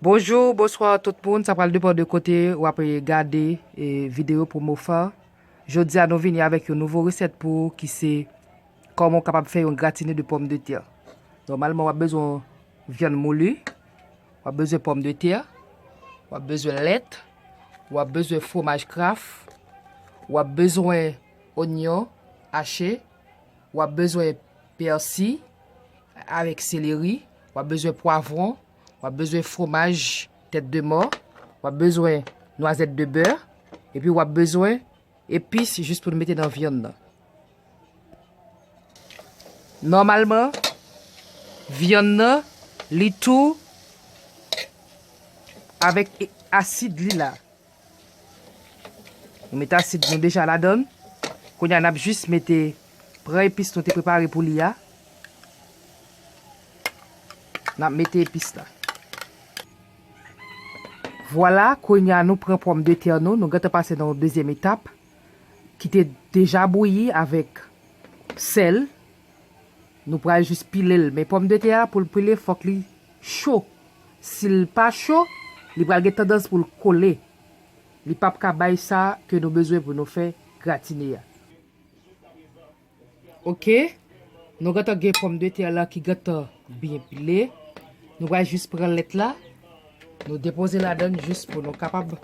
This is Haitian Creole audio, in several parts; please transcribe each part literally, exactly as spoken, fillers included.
Bonjou, bonswa tout moun. Sa pral depann de kote w ap gade, e, videyo Promofa. Jodi a, nou vini avèk yon nouvo resèt pou ou ki se kòman w kapab fè yon gratine de pòmdetè. Nòmalman, w ap bezwen vyann mouli, w ap bezwen pòmdetè, w ap bezwen lèt, w ap bezwen fwomaj Kraft, w ap bezwen onyon hache, w ap bezwen pèsi avèk seleri, w ap bezwen pwavwon, w ap bezwen fwomaj tèt de mò, w ap bezwen nwazèt de bè, epi w ap bezwen epis jis pou nou mete nan vyann nan. Nòmalman, vyann nan, li tou avèk e-, asid li la. Nou mete asid nou deja ladan l. Kounye a, n ap jis mete, pran epis nou te prepare pou li a. N ap mete epis la. Vwala, kounye a, nou pran pòmdetè nou, nou gentan pase nan yon dezyèm etap ki te deja bouyi avèk sèl. Nou pral jis pile l, men pòmdetè a, pou l pile, fòk li cho. Si l pa cho, li pral gen tandans pou l kole. Li p ap ka bay sa ke nou bezwen pou nou fè gratine a. Oke, nou gentan gen pòmdetè la ki gentan byen pile. Nou pral jis pran lèt la, nou depoze ladan l jis pou nou kapab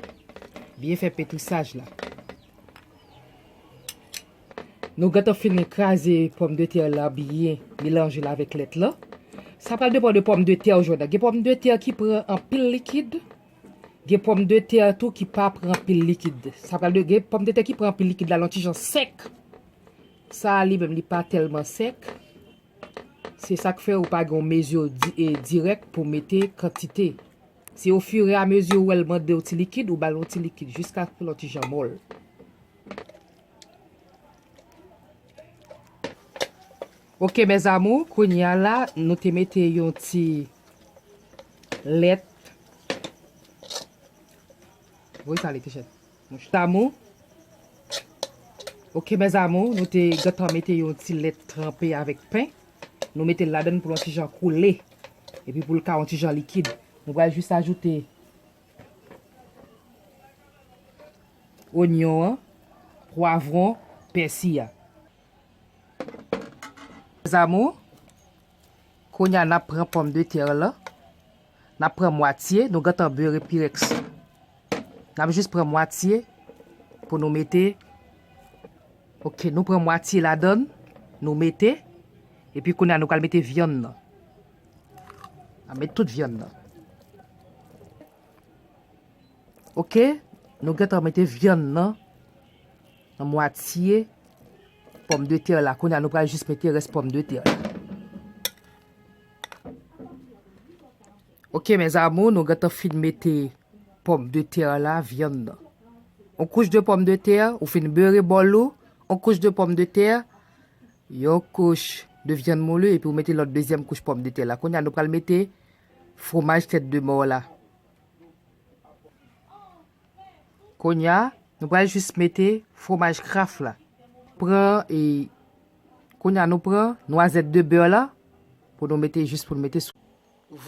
byen fè petrisaj la. Nou gentan fin kraze pòmdetè la byen, melanje l avèk lèt la. Sa pral depann de pòmdetè ou jwenn nan. Gen pòmdetè ki pran anpil likid, gen pòmdetè tou ki pa pran anpil likid. Sa pral de, gen pòmdetè ki pran anpil likid la, l on ti jan sèk. Sa a li menm, li pa tèlman sèk. Se sa k fè ou pa gen yon mezi di-, e, dirèk pou mete kantite. Se ofiramezi ou wè l mande yon ti likid, ou ba l yon ti likid jiskaske l on ti jan mòl. Oke, mes amours, kounye a la, nou te mete yon ti lèt. Voye sa ale, Tichèt. Mes amours. Oke, mes amours, nou te gentan mete yon ti lèt tranpe avèk pen. Nou mete l ladan l pou l on ti jan koule. Epi pou l ka on ti jan likid. Nou pral jis ajoute onyon an, pwavwon, pèsi a. Mes amours, kounye a n ap pran pòmdetè la. N ap pran mwatye, nou gentan beure pirèks. N ap jis pran mwatye pou nou mete. Oke, nou pran mwatye ladan l, nou mete. Epi kounye a nou pral mete vyann nan. N ap met tout vyann nan. Oke, nou gentan mete vyann nan nan mwatye pòmdetè la. Kounye a nou pral jis mete rès pòmdetè la. Oke, mes amours, nou gentan fin mete pòmdetè la, vyann nan. On kouch de pòmdetè, ou fin beure bòl ou, on kouch de pòmdetè, yon kouch de vyann moulu, epi ou mete lòt dezyèm kouch pòmdetè la. Kounye a nou pral mete fwomaj tèt de mò la. Kounye a, nou pral jis mete fwomaj Kraft la. Pran, e, kounye a nou pran nwazèt de bè la pou nou mete jis pou nou mete sou.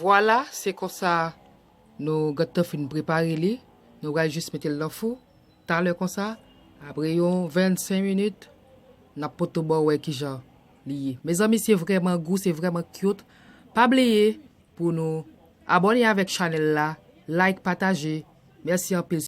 Vwala, se konsa nou gentan fin prepare li. Nou pral jis mete l nan fou. Talè konsa, apre yon vennsenk minit, n ap pote ba w wè kijan li ye. Mezanmi, se vrèman gou, se vrèman cute. Pa bliye pou nou abòne avèk chanèl la, like, pataje. Mèsi anpil.